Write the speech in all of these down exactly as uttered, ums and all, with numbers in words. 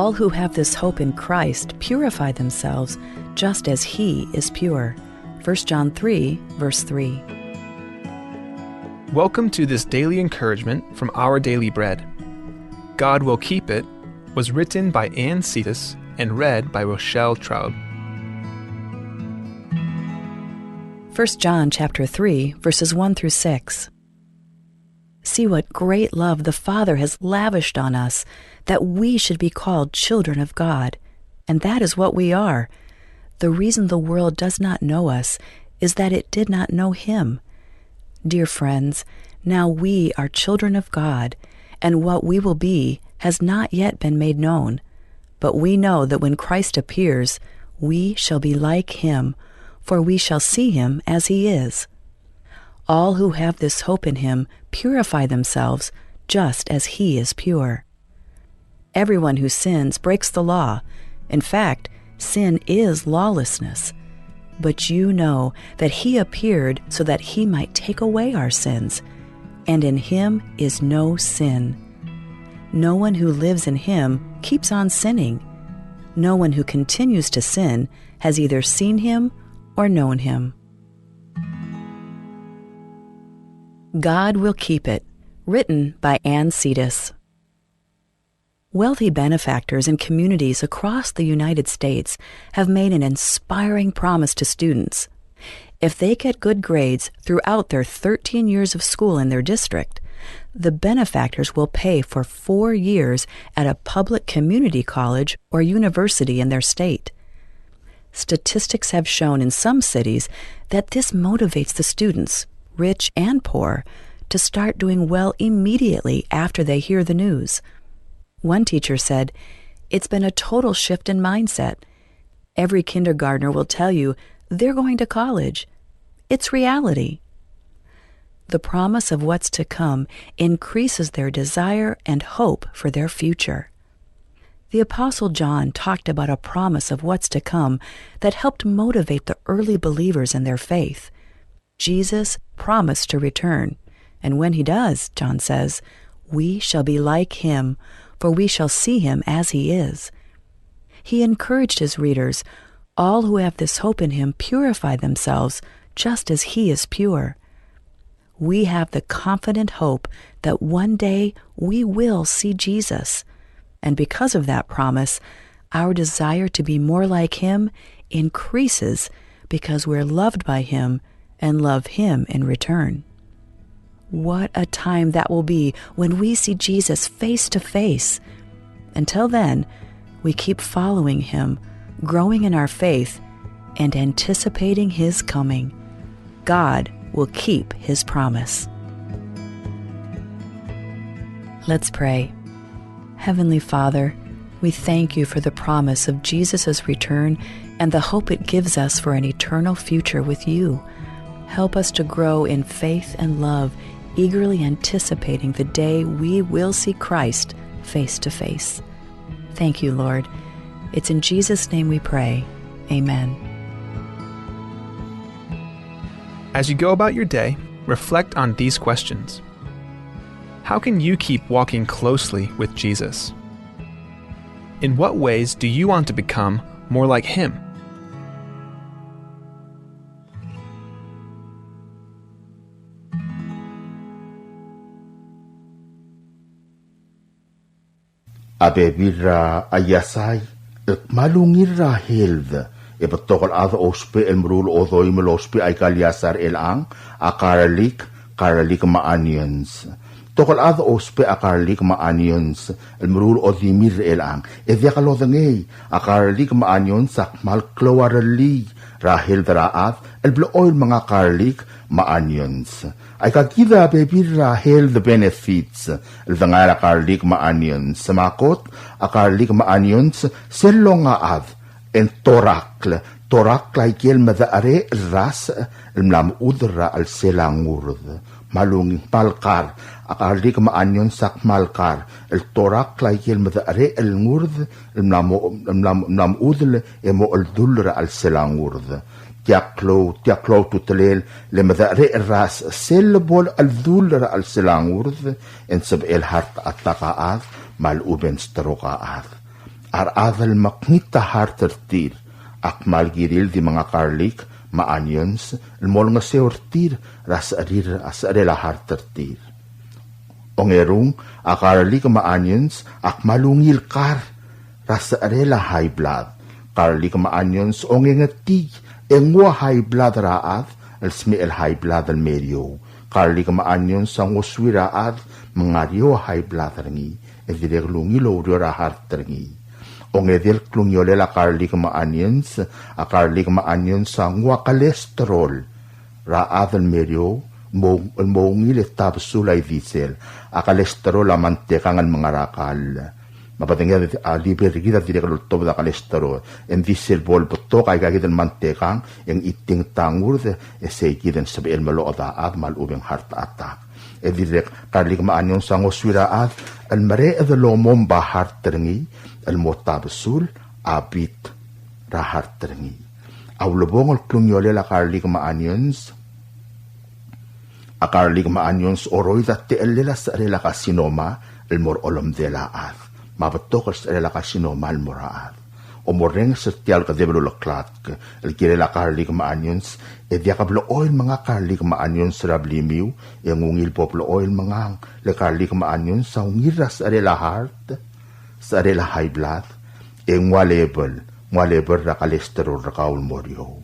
All who have this hope in Christ purify themselves just as he is pure. First John three, verse three. Welcome to this daily encouragement from Our Daily Bread. God Will Keep It was written by Anne Cetas and read by Rochelle Traub. First John chapter three, verses one through six. See what great love the Father has lavished on us, that we should be called children of God. And that is what we are. The reason the world does not know us is that it did not know him. Dear friends, now we are children of God, and what we will be has not yet been made known. But we know that when Christ appears, we shall be like him, for we shall see him as he is. All who have this hope in him purify themselves just as he is pure. Everyone who sins breaks the law. In fact, sin is lawlessness. But you know that he appeared so that he might take away our sins, and in him is no sin. No one who lives in him keeps on sinning. No one who continues to sin has either seen him or known him. God Will Keep It, written by Anne Cetas. Wealthy benefactors in communities across the United States have made an inspiring promise to students. If they get good grades throughout their thirteen years of school in their district, the benefactors will pay for four years at a public community college or university in their state. Statistics have shown in some cities that this motivates the students, rich and poor, to start doing well immediately after they hear the news. One teacher said, "It's been a total shift in mindset. Every kindergartner will tell you they're going to college. It's reality." The promise of what's to come increases their desire and hope for their future. The Apostle John talked about a promise of what's to come that helped motivate the early believers in their faith. Jesus promised to return, and when he does, John says, "We shall be like him, for we shall see him as he is." He encouraged his readers, "All who have this hope in him purify themselves, just as he is pure." We have the confident hope that one day we will see Jesus. And because of that promise, our desire to be more like him increases because we're loved by him and love him in return. What a time that will be when we see Jesus face to face. Until then, we keep following him, growing in our faith, and anticipating his coming. God will keep his promise. Let's pray. Heavenly Father, we thank you for the promise of Jesus' return and the hope it gives us for an eternal future with you. Help us to grow in faith and love, eagerly anticipating the day we will see Christ face to face. Thank you, Lord. It's in Jesus' name we pray. Amen. As you go about your day, reflect on these questions. How can you keep walking closely with Jesus? In what ways do you want to become more like him? A bebil er a iasai el kmal ungil er a health, e betok el chad a ousbech el meruul a odoim el ousbech aika el iasai er chelechang, a garlic, garlic me a onions. Betok el chad a ousbech a garlic me a onions el meruul a odimir er chelechang. E diak lodengei, a garlic me a onions a kmal klou a rellii er a health er a chad el blechoel menga garlic me a onions. Aika kid a bebil er a health benefits el dengai er a garlic me a onions. Me a kot, a garlic me a onions sel longa a chad e ng torakl, torakl aike el medecherecher el rasech el mla mechudel er a chelsel a ngurd. Me a lungil, kmal kar, a garlic me a onions a kmal kar el torakl aike el medecherecher el ngurd el mla mo, mla, mla mechudel e mo cheldull er a chelsel a ngurd. Tia klou, tia klou a ultutelel, le medecherecher el rasech sel bo el cheldull er a chelsel a ngurd e ng sebechel heart attack a chad me a lechub e ng stroke a chad. A rechad el mekngit a heart er tir a kmal kirir el di menga garlic me a onions el mo olengeseu er tir er a secherir, a secherel a heart er tir. Ongerung, a garlic me a onions a kmal ungil kar er a secherel a high blood. Garlic me a onions ongengetii e nguu a high blood er a chad el smecher el high blood el meriou. Garlic me a onions a ngosuir a chad me ng ngar er eou a high blood er ngii, e dirrek el ungil oureor a heart er ngii. Ongedei el klungiolel a garlic me a onions, a garlic me a onions a nguu a cholesterol er a chad el meriou, mo, el mo ungil e tabesul a ildisel. A cholesterol a mantekang el menga er a kall. Me a bedenged a liver er kid a dirrek el oltobed a cholesterol. E ng di sel bo lebetok aika kid el mantekang, e ng chitingtang a ngurd, e sei kid e ng sebechel el meloched a chad me a lechub e ng heart attack. E dirrek a garlic me a onions a ngosuir a chad el mereched el omomb a heart er ngii el mo tabesul a beat er a heart er ngii. A ulebongel el klungiolel a garlic me a onions, a garlic me a onions a oroid a techellel a secherel a carcinoma el mo er a olemdel a chad. Me a betok el secherel a carcinoma el mo er a chad. Omorrenges er tia el kedeb el uleklatk el kirel a garlic me a onions, e diak blechoel menga garlic me a onions er a blimiu, e ng ungil bo blechoel mengang, le garlic me a onions a ungil er a secherel a heart, secherel a high blood, e nguu a level, nguu a level er a cholesterol er kau el mo er eou.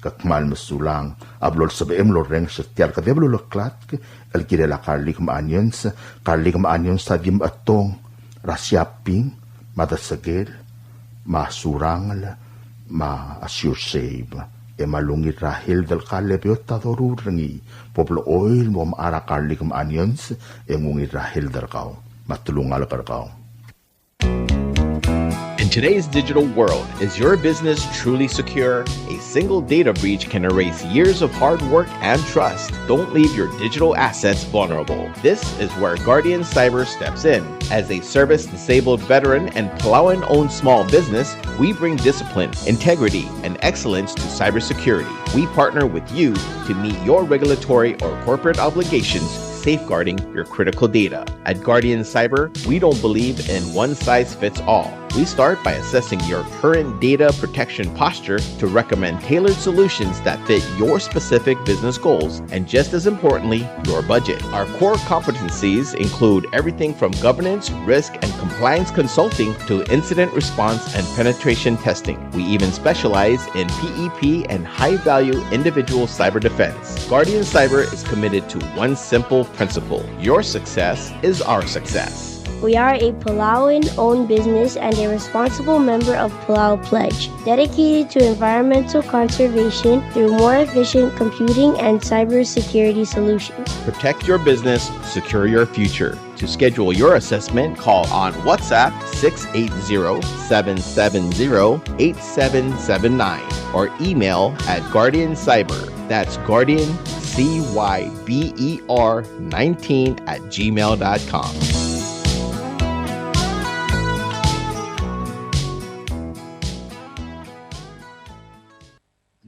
Ke kmal mesulang a blo lsebechem el orrenges er tia el kedeb el uleklatk el kirel a garlic me a onions. Garlic me a onions a di mechetong er a Shopping, me a Desekel, me a Surangel, me a Sure Save. E me a lungil er a health el kall e beot a doruul er ngii. Bo blechoel mo mechar a garlic me a onions, e ng ungil er a health er kau me a telungalek er kau. In today's digital world, is your business truly secure? A single data breach can erase years of hard work and trust. Don't leave your digital assets vulnerable. This is where Guardian Cyber steps in. As a service-disabled veteran and Palauan-owned small business, we bring discipline, integrity, and excellence to cybersecurity. We partner with you to meet your regulatory or corporate obligations, safeguarding your critical data. At Guardian Cyber, we don't believe in one size fits all. We start by assessing your current data protection posture to recommend tailored solutions that fit your specific business goals and, just as importantly, your budget. Our core competencies include everything from governance, risk, and compliance consulting to incident response and penetration testing. We even specialize in P E P and high-value individual cyber defense. Guardian Cyber is committed to one simple principle: your success is our success. We are a Palauan-owned business and a responsible member of Palau Pledge, dedicated to environmental conservation through more efficient computing and cybersecurity solutions. Protect your business, secure your future. To schedule your assessment, call on WhatsApp six eight zero, seven seven zero, eight seven seven nine or email at Guardian Cyber. That's Guardian C Y B E R nineteen at gmail dot com.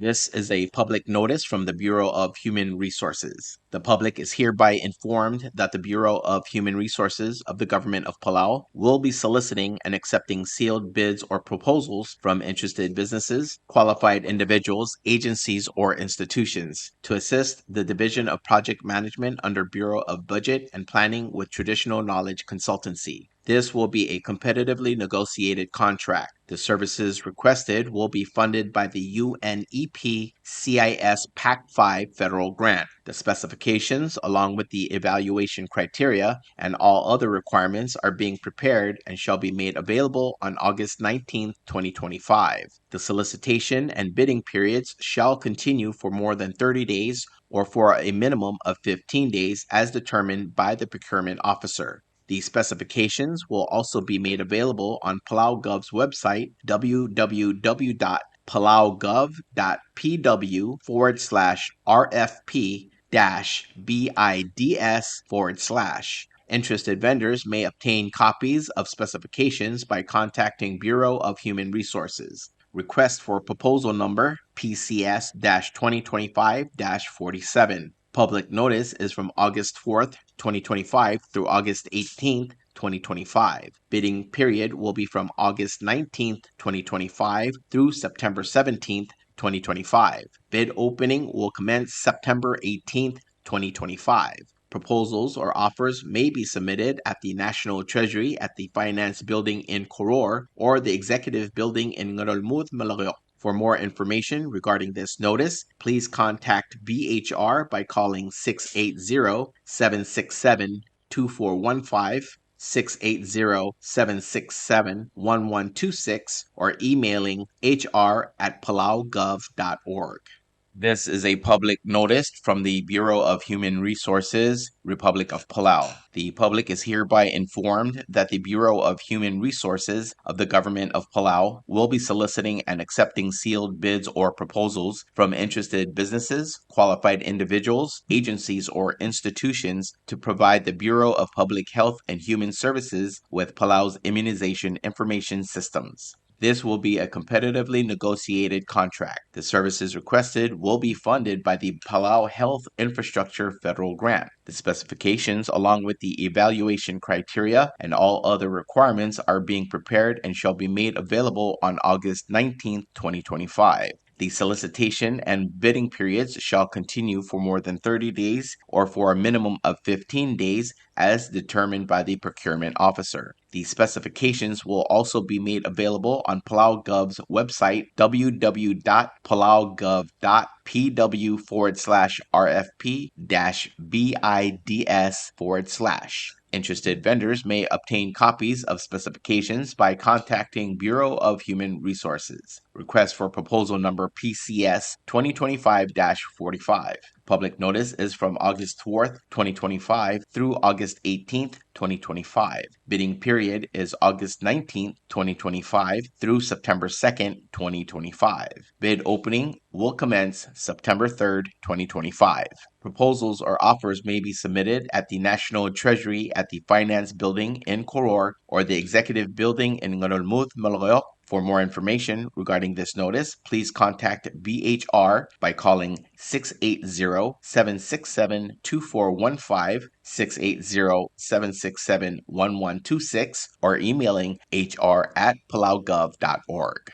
This is a public notice from the Bureau of Human Resources. The public is hereby informed that the Bureau of Human Resources of the Government of Palau will be soliciting and accepting sealed bids or proposals from interested businesses, qualified individuals, agencies, or institutions to assist the Division of Project Management under Bureau of Budget and Planning with traditional knowledge consultancy. This will be a competitively negotiated contract. The services requested will be funded by the U N E P C I S PAC five federal grant. The specifications, along with the evaluation criteria and all other requirements, are being prepared and shall be made available on August nineteenth, twenty twenty-five. The solicitation and bidding periods shall continue for more than thirty days or for a minimum of fifteen days as determined by the procurement officer. The specifications will also be made available on Palau Gov's website, w w w dot palau gov dot p w forward slash r f p dash b i d s forward slash. Interested vendors may obtain copies of specifications by contacting Bureau of Human Resources. Request for proposal number P C S dash twenty twenty-five dash forty-seven. Public notice is from August fourth, twenty twenty-five through August eighteenth, twenty twenty-five. Bidding period will be from August nineteenth, twenty twenty-five through September seventeenth, twenty twenty-five. Bid opening will commence September eighteenth, twenty twenty-five. Proposals or offers may be submitted at the National Treasury at the Finance Building in Koror or the Executive Building in Ngerulmud, Melekeok. For more information regarding this notice, please contact B H R by calling six eight zero, seven six seven, two four one five, six eight zero, seven six seven, one one two six, or emailing H R at palaugov dot org. This is a public notice from the Bureau of Human Resources, Republic of Palau. The public is hereby informed that the Bureau of Human Resources of the Government of Palau will be soliciting and accepting sealed bids or proposals from interested businesses, qualified individuals, agencies, or institutions to provide the Bureau of Public Health and Human Services with Palau's immunization information systems. This will be a competitively negotiated contract. The services requested will be funded by the Palau Health Infrastructure Federal Grant. The specifications, along with the evaluation criteria and all other requirements, are being prepared and shall be made available on August nineteenth, twenty twenty-five. The solicitation and bidding periods shall continue for more than thirty days or for a minimum of fifteen days as determined by the procurement officer. The specifications will also be made available on Palau Gov's website, w w w dot palau gov dot p w forward slash r f p dash b i d s forward slash. Interested vendors may obtain copies of specifications by contacting Bureau of Human Resources. Request for proposal number P C S twenty twenty-five dash forty-five. Public notice is from August fourth, twenty twenty-five through August eighteenth, twenty twenty-five. Bidding period is August nineteenth, twenty twenty-five through September second, twenty twenty-five. Bid opening will commence September third, twenty twenty-five. Proposals or offers may be submitted at the National Treasury at the Finance Building in Koror or the Executive Building in Ngerulmud, Melekeok. For more information regarding this notice, please contact B H R by calling six eight zero, seven six seven, two four one five, six eight zero, seven six seven, one one two six, or emailing H R at palaugov dot org.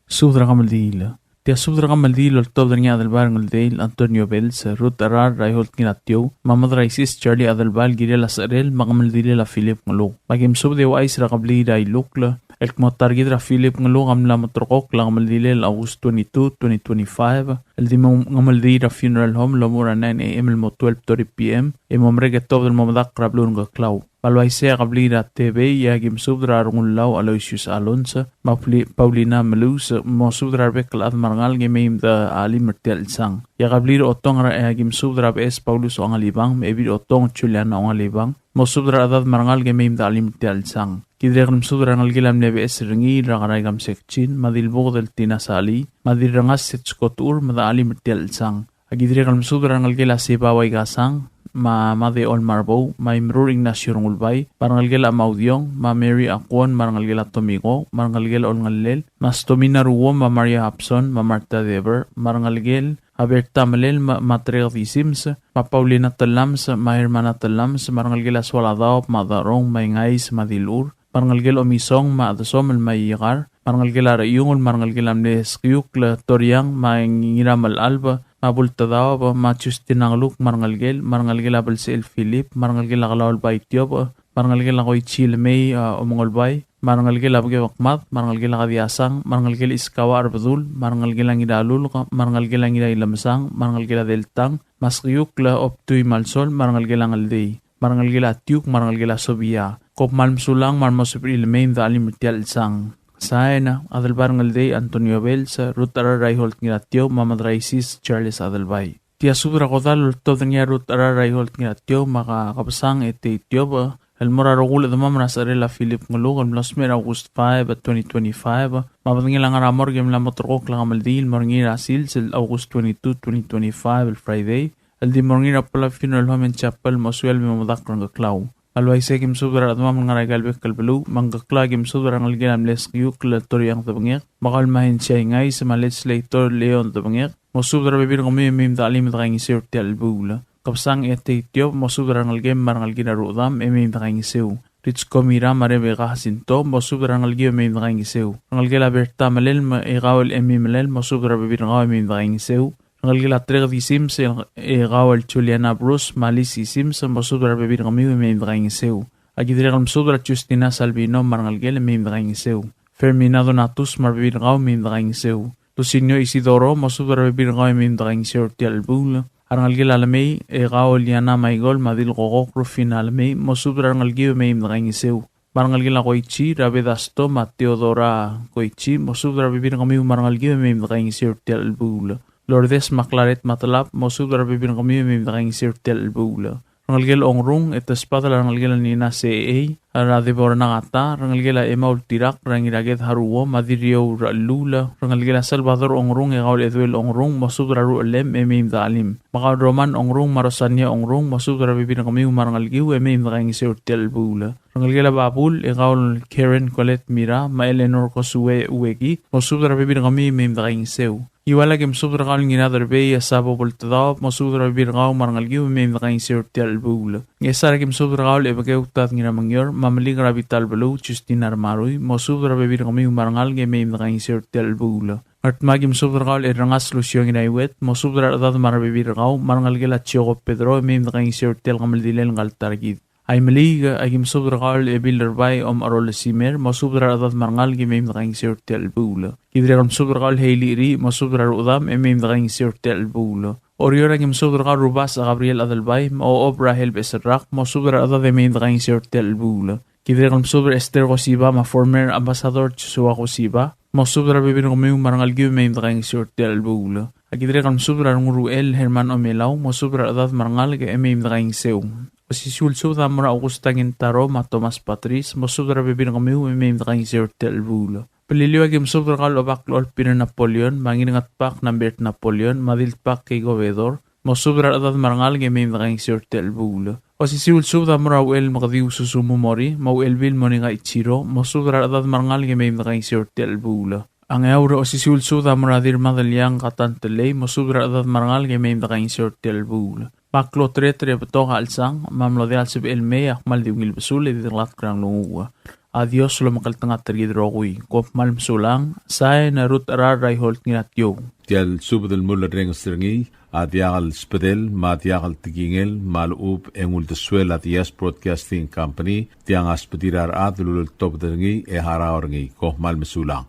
Subed er a kemeldiil. Tia subed er a kemeldiil el oltobed er ngii a Adelbai er a Ngeldei el Antonio Bells, Ruth Arar, Reinhold Ngiratiou, me a Mad er a Isis Charlie Adelbai el kirel a secherel me a kemeldilel a Philip Ngeluk. Me aki mesubed e ouchais er a kebliil er a Ilukl el kmo ta er kid er a Philip Ngeluk a mla moterekokl a kemeldilel August twenty-two, twenty twenty-five, el di mo kemeldiil er a funeral home el omuchel er a nine A M el mo twelve thirty P M, e mo merek e tobed el mo medakl er a beluu er a Ngkeklau. Me a le uaisei e a kebliil er a Tebei, e aki mesubed er a Rengullau Aloysius Alonso, me a Pli-, Paulina Melus, mosubed er a rebek el chad me a rengalek e mei me de chelim er tia el chelsang. E a kebliil er a Otong er a, e aki mesubed er a Beches Paulus Ongalibang, me a Ebil er a Otong Juliana Ongalibang, mosubed er a rechedad me a rengalek e mei me de chelim er tia el chelsang. Ki dirrek el mesubed er a rengelekel a mle Beches er ngii, er a Kerai Kamsek Chin, me a Dilbuked el Tina Sali, me a Dirrengas Setsko Techur, me de chelim er tia el chelsang. Aki dirrek el mesubed er a rengelekel a Siba Uaikasang, me a Made Olmarbou, me a Imrur Ignacio Rengulbai, me a rengelekel a Maudiong, me a Mary Akuon, me a rengelekel a Tomiko, me a rengelekel a Olngellel, me a Stomina Ruo, me a Maria Hapson, me a Martha Dever, me a rengelekel a Berta Melel, me a, me a Trek Disims, me a Paulina Telams, me a Hermana Telams, me a rengelekel a Sualadaob, me a Darong, me a Ingais, me a Dilur, me a rengelekel a Omisong, me a Chedesomel, me a Iekar, me a rengelekel a Rechiungel, me a rengelekel a mle Skiukl Toriang, me a Ngiramelalb, me a Bultedaob, me a Justin Angluk, me a rengelekel, me a rengelekel a Belsechel Philip, me a rengelekel a Kelaol Baitiob, me a rengelekel a Koichi Lemei, a, Omengolbai, me a rengelekel a Bekebekmad, me a rengelekel a Kadiasang, me a rengelekel a Iskawa Arbedul, me a rengelekel a Ngiralulk, me a rengelekel a Ngirailemesang, me a rengelekel a Deltang, me a Skiukl Obtui Malsol, me a rengelekel a Ngeldei, me a rengelekel a Tiuk, me a rengelekel a Sobia. Kom kmal mesulang me a re mo sebechir el mei me de chelim er tia el chelsang. Sain, Adelbai er a Ngeldei Antonio Bells, Ruth Arar Reinhold Ngiratiou, me a Mad er a Isis Charles Adelbai. Tia subed er a kodall el oltobed er ngii a Ruth Arar Reinhold Ngiratiou, me a Kebesang Etei Tiobech, el mo er a rokui el chedemam er a secherel a Philip Ngeluk, el mlo smecher er a August five, twenty twenty-five, me a bedengel a ngar er a morgue e mla moterekokl a kemeldiil el mo er ngii er a sils el August twenty-two, twenty twenty-five, el Friday, el di mo er ngii er a Palau Funeral Home and Chapel, mo suelb e mo medakl er a Ngkeklau. Me a le uaisei e aki mesubed er a rechedemam el ngar er aika el bek el beluu, me a Ngkeklau e aki mesubed er a rengelekel a mle Skiukl el Toriang Debengek, me a Kaulmahensia Ingais, me a Legislator Leon Debengek, mosubed er a rebebil er kemiu e mei me de chelim e de kaingeseu er tia el chelebuul. Kebesang Etei Tiobech, mosubed er a rengelekem me a rengelekel a rudam e mei me de kaingeseu. Ritsko Mira me a Rebecca Jacinto, mosubed er a rengelekiu e mei me dekaingeseu. Rengelekel a Berta Melel me a Ekaol Emi Melel, mosubed er a rebebil er kau e mei me dekaingeseu. Rengelekel a Treked Isims, Ekaol Juliana Bruce me a Lis Isims, mosubed er a rebebil er kemiu e mei me dekaingeseu. Aki dirrek el msubed er a Justina Salvino me a rengelekel e mei me dekaingeseu. Fermina Donatus me a rebebil er kau e mei me dekaingeseu. Lucinio Isidoro, mosubed er a rebebil er kau e mei me dekaingeseu er tia el chelebuul. A rengelekel a Lemei, Ekaol Liana Maikol me a Dilkokok Rufina Lemei, mosubed er a rengelekiu e mei me dekaingeseu. Me a rengelekel a Koichi, Rabedasto me a Teodora Koichi, mosubed er a rebebil er kemiu me a rengelekiu e mei me dekaingeseu er tia el chelebuul. Lourdes me a Claret Matlab, mosubed er a rebebil er kemiu e mei me dekaingeseu er tia el chelebuul. Rengelekel Ongrung, e te sbadel a rengelekel a Nina Seei, er a Debora Nagata, rengelekel a Emma Ultirak, er a Ngiraked Haruo, me a Diriou Ralula, rengelekel a Salvador Ongrung, Ekaol Eduel Ongrung, mosubed er a ruchelem e mei me dechelim. Me kau el Roman Ongrung me a Rosania Ongrung, mosubed er a rebebil er kemiu me a rengelekiu e mei me dekaingeseu er tia el chelebuul. Rengelekel a Babul, Ekaol Karen Colette Mira, me a Eleanor Kosue Ueki, mosubed er a rebebil er kemiu e mei me dekaingeseu. Ngiwal aki msubed er kau el Ngiraderbei, e Sabo Boltedaob, mosubed er a rebebil er kau me a rengelekiu e mei me dekaingeseu er tia el chelebuul. Ngchesar aki msubed er kau el Ebekeu Tad Ngiramengior, me a Melik er a Bital Beluu, Justina Remarui, mosubed er a rebebil er kemiu me a rengalek e mei me dekaingeseu er tia el chelebuul. Ngardmau aki msubed er kau el Errengas Lucio Ngiraiuet, mosubed er a rechedad me a rebebil er kau, me a rengelekel a Chioko Pedro, e mei me dekaingeseu er tia el kemeldilel ngka el ta er kid. Aimeliik, aki msubed er kau el Ebil Erbai Om Arol Simer, mosubed er a rechedad me a rengalek e mei me dekaingeseu er tia el chelebuul. Ki dirrek el msubed er kau el Heili Ri, mosubed er a rechedam e mei me dekaingeseu er tia el chelebuul. Oreor, aki msubed er kau el Rubasech Gabriel Adelbai, me a Ochob Rahel Beserrak, mosubed er a rechedad e mei me dekaingeseu er tia el chelebuul. Ki dirrek el msubed er a Esther Kosiba me a former Ambassador Joshua Kosiba, mosubed er a rebebil er kemiu me a rengelekiu e mei me dekaingeseu er tia el chelebuul. Aki dirrek el msubed er a Renguruchel Herman Omelau, mosubed er a rechedad me a rengalek e mei me dekaingeseu. Osisiu el subed a mo er a Augusta Kintaro me a Thomas Patris, mosubed er a rebebil er kemiu e mei me dekaingeseu er tia el chelebuul. Beliliou, aki msubed er kau el Obak el Olbiil er a Napoleon, me a Ngirngetbak Nambert Napoleon, me a Diltbak Keiko Bedor, mosubed er a rechedad me a rengalek e mei me dekaingeseu er tia el chelebuul. Osisiu el subed a mo er a Uchel Mekediu Susumu Mori, me a Uchelbil Monika Ichiro, mosubed er a rechedad me a rengalek e mei me dekaingeseu er tia el chelebuul. A Ngeaur, osisiu el subed a mo er a Dirmadeliang Katan Telei, mosubed er a rechedad me a rengalek e mei me dekaingeseu er tia el chelebuul. Me a klou a tereter e betok a chelsang, me a mlo diak el sebechel el mei a kmal di ungil besul e di dekelatk er a nglunguuch. A Dios lomekngeltengat er kid el rokui. Kom kmal mesulang, sain a Ruth Cherar er a Iholt Ngiratiou. Tia el subed el mulerrenges er ngii a diak el sbedel me a diak el tekingel me a lechub e ng uldesuel a Diaz Broadcasting Company, tiang a sbedir a rechad el uleltobed er ngii e harau er ngii. Kom kmal mesulang.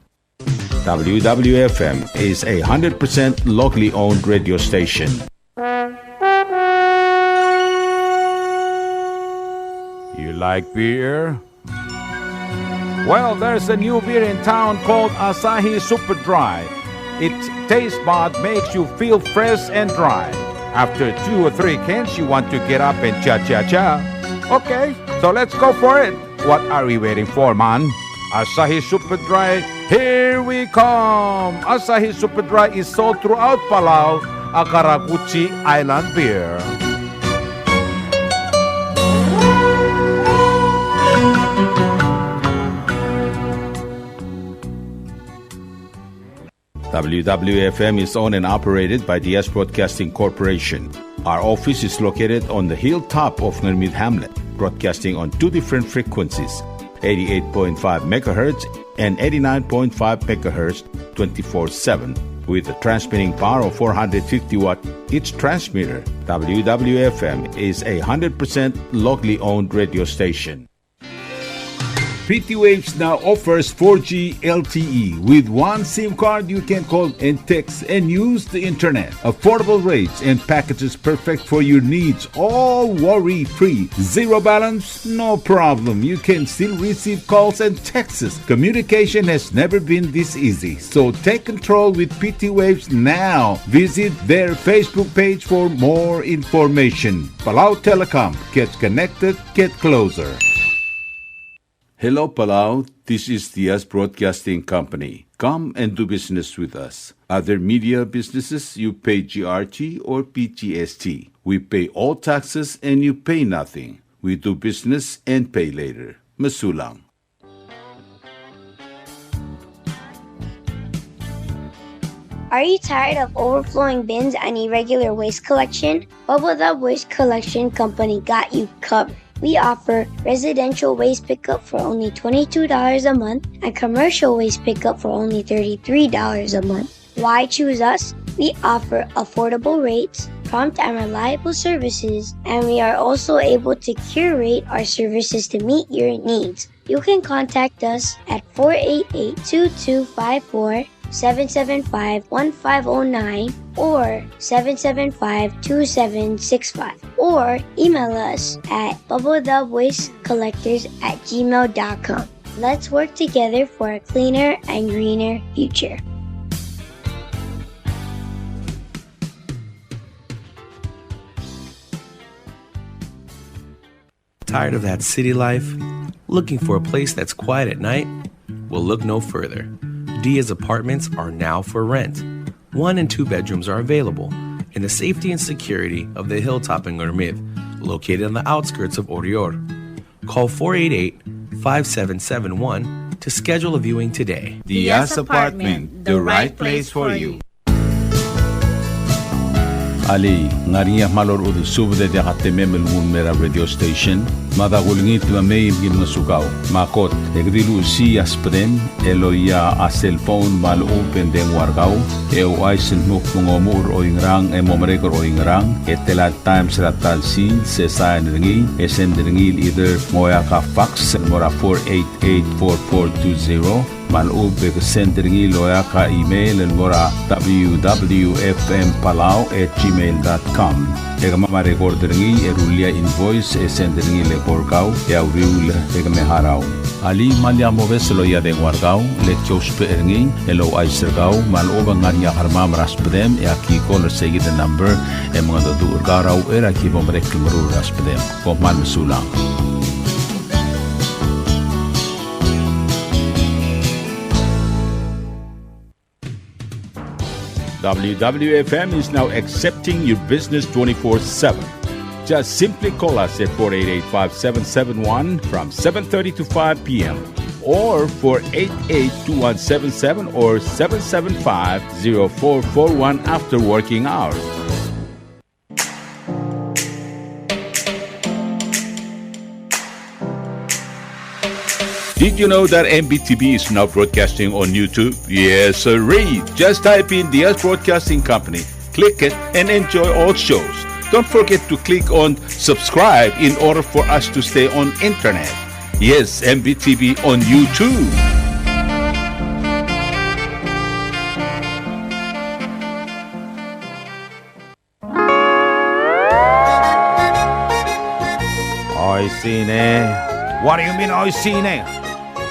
W W F M is a hundred percent locally owned radio station. You like beer? Well, there's a new beer in town called Asahi Super Dry. Its taste bud makes you feel fresh and dry. After two or three cans, you want to get up and cha-cha-cha. Okay, so let's go for it. What are we waiting for, man? Asahi Super Dry, here we come! Asahi Super Dry is sold throughout Palau, a karakuchi island beer. W W F M is owned and operated by Diaz Broadcasting Corporation. Our office is located on the hilltop of Ngermid Hamlet, broadcasting on two different frequencies, eighty-eight point five megahertz and eighty-nine point five megahertz, twenty-four seven, with a transmitting power of four hundred fifty watt each transmitter. W W F M is a hundred percent locally owned radio station. P T Waves now offers four G L T E. With one SIM card, you can call and text and use the internet. Affordable rates and packages perfect for your needs, all worry-free. Zero balance? No problem. You can still receive calls and texts. Communication has never been this easy. So take control with P T Waves now. Visit their Facebook page for more information. Palau Telecom. Get connected. Get closer. Hello, Palau. This is Diaz Broadcasting Company. Come and do business with us. Other media businesses, you pay G R T or P G S T. We pay all taxes and you pay nothing. We do business and pay later. Mesulang. Are you tired of overflowing bins and irregular waste collection? Bubble Dub Waste Collection Company got you covered. We offer residential waste pickup for only twenty-two dollars a month and commercial waste pickup for only thirty-three dollars a month. Why choose us? We offer affordable rates, prompt and reliable services, and we are also able to curate our services to meet your needs. You can contact us at four eight eight, two two five four, seven seven five, one five oh nine or seven seven five, two seven six five, or email us at bubble dub waste collectors at gmail dot com. Let's work together for a cleaner and greener future. Tired of that city life? Looking for a place that's quiet at night? Well, look no further. Diaz Apartments are now for rent. One and two bedrooms are available in the safety and security of the hilltop in Ngermid, located on the outskirts of Oreor. Call four eight eight, five seven seven one to schedule a viewing today. Diaz Apartment, the right place for you. Alii, ng ngar er ngii a kmal orechudel subed e diak a temem el nguu el mei er a radio station? Mada kulengit me mei me ki ngosukau. Me a kot, e ke di luchesii a subedem el oia a cell phone me a lechub e ng dengua er kau, e ouchais el dmu kmo ng omuchel er oingerang e mo merek er oingerang, e tela el times er a ta el sils, e sain er ngii, e send er ngii el either ng oeak a fax el mo er a four eight eight four four two zero, me a lechub e ke send er ngii el oeak a email el mo er a W W F M Palau at gmail dot com. E kemam a record er ngii e rullii a invoice e send er ngii el eko er kau e a uriul e ke me harau. Alii, me lak mobes el loia a dengua er kau, le ki ousbech er ngii el ouchais er kau me a lechub e ng ngar er ngii a kermam er a subedem e aki call er seikid el number e mengedecheduch er kau er a uchei er a ki bo merek el meruul er a subedem. Kom kmal mesulang. W W F M is now accepting your business twenty-four seven. Just simply call us at four eight eight, five seven seven one from seven thirty to five p m or four eight eight, two one seven seven or seven seven five, zero four four one after working hours. Did you know that M B T V is now broadcasting on YouTube? Yes, sirree. Just type in Diaz Broadcasting Company, click it, and enjoy all shows. Don't forget to click on subscribe in order for us to stay on internet. Yes, M B T V on YouTube. Oishii ne. What do you mean, oishii ne?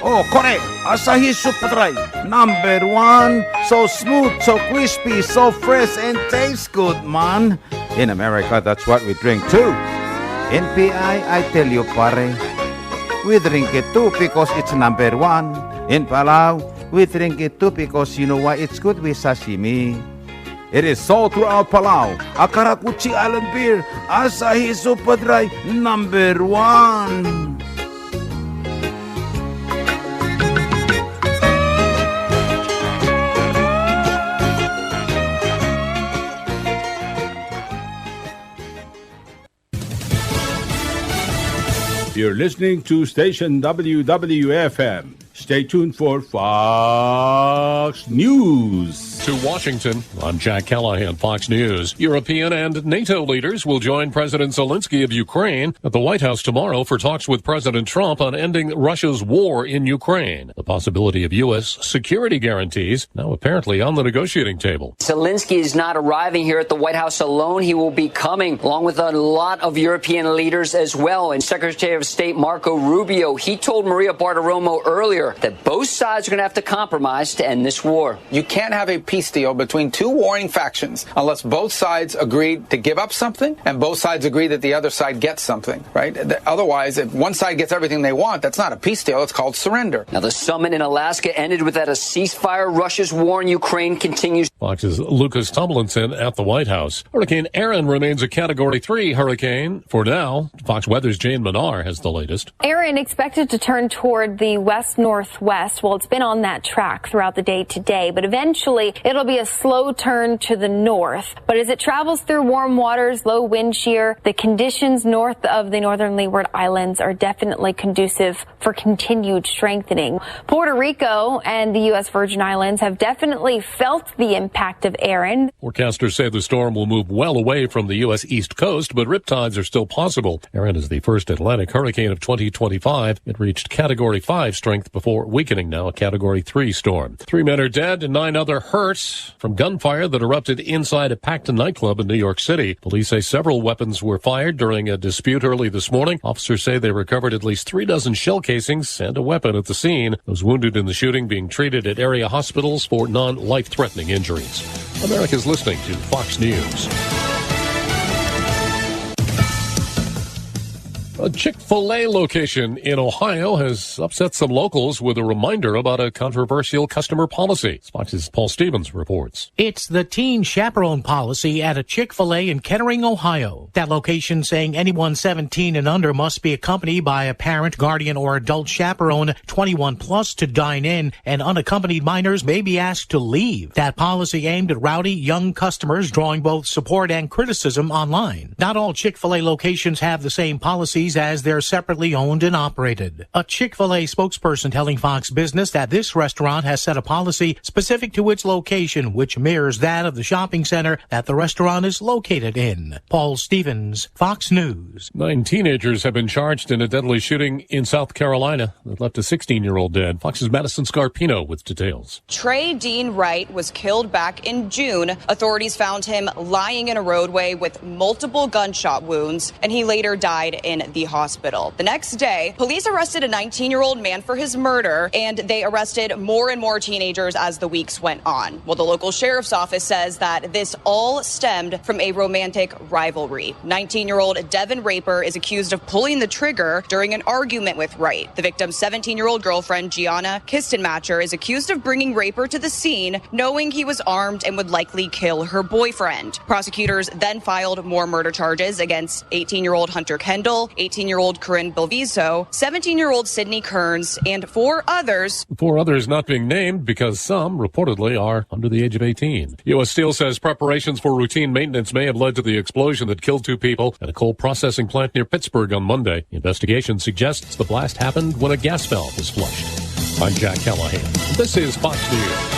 Oh, kore, Asahi Super Dry, number one. So smooth, so crispy, so fresh, and tastes good, man. In America, that's what we drink too. In P I, I tell you, pare, we drink it too because it's number one. In Palau, we drink it too because you know why? It's good with sashimi. It is sold throughout Palau. A karakuchi island beer, Asahi Super Dry, number one. You're listening to station W W F M. Stay tuned for Fox News. To Washington, I'm Jack Callahan, Fox News. European and NATO leaders will join President Zelensky of Ukraine at the White House tomorrow for talks with President Trump on ending Russia's war in Ukraine. The possibility of U S security guarantees now apparently on the negotiating table. Zelensky is not arriving here at the White House alone. He will be coming along with a lot of European leaders as well. And Secretary of State Marco Rubio, he told Maria Bartiromo earlier that both sides are gonna have to compromise to end this war. You can't have a peace deal between two warring factions unless both sides agree to give up something and both sides agree that the other side gets something, right? Th-, otherwise, if one side gets everything they want, that's not a peace deal. It's called surrender. Now, the summit in Alaska ended with that a ceasefire. Russia's war in Ukraine continues. Fox's Lucas Tomlinson at the White House. Hurricane Erin remains a Category three hurricane for now. Fox Weather's Jane Menard has the latest. Erin expected to turn toward the west-northwest. Well, it's been on that track throughout the day today, but eventually It'll be a slow turn to the north, but as it travels through warm waters, low wind shear, the conditions north of the northern Leeward Islands are definitely conducive for continued strengthening. Puerto Rico and the U S Virgin Islands have definitely felt the impact of Erin. Forecasters say the storm will move well away from the U S East Coast, but riptides are still possible. Erin is the first Atlantic hurricane of twenty twenty-five. It reached Category five strength before weakening, now a Category three storm. Three men are dead and nine other hurt from gunfire that erupted inside a Pacta nightclub in New York City. Police say several weapons were fired during a dispute early this morning. Officers say they recovered at least three dozen shell casings and a weapon at the scene. Those wounded in the shooting being treated at area hospitals for non-life-threatening injuries. America's listening to Fox News. A Chick-fil-A location in Ohio has upset some locals with a reminder about a controversial customer policy. Fox's Paul Stevens reports. It's the teen chaperone policy at a Chick-fil-A in Kettering, Ohio. That location saying anyone seventeen and under must be accompanied by a parent, guardian, or adult chaperone, twenty-one plus, to dine in, and unaccompanied minors may be asked to leave. That policy aimed at rowdy young customers, drawing both support and criticism online. Not all Chick-fil-A locations have the same policies, as they're separately owned and operated. A Chick-fil-A spokesperson telling Fox Business that this restaurant has set a policy specific to its location, which mirrors that of the shopping center that the restaurant is located in. Paul Stevens, Fox News. Nine teenagers have been charged in a deadly shooting in South Carolina that left a sixteen-year-old dead. Fox's Madison Scarpino with details. Trey Dean Wright was killed back in June. Authorities found him lying in a roadway with multiple gunshot wounds, and he later died in the hospital. The next day, police arrested a nineteen-year-old man for his murder, and they arrested more and more teenagers as the weeks went on. Well, the local sheriff's office says that this all stemmed from a romantic rivalry. Nineteen-year-old Devin Raper is accused of pulling the trigger during an argument with Wright. The victim's seventeen-year-old girlfriend, Gianna Kistenmacher, is accused of bringing Raper to the scene, knowing he was armed and would likely kill her boyfriend. Prosecutors then filed more murder charges against eighteen-year-old Hunter Kendall, eighteen-year-old Corinne Belviso, seventeen-year-old Sydney Kearns, and four others. Four others not being named because some reportedly are under the age of eighteen. U S Steel says preparations for routine maintenance may have led to the explosion that killed two people at a coal processing plant near Pittsburgh on Monday. The investigation suggests the blast happened when a gas valve was flushed. I'm Jack Callahan. This is Fox News.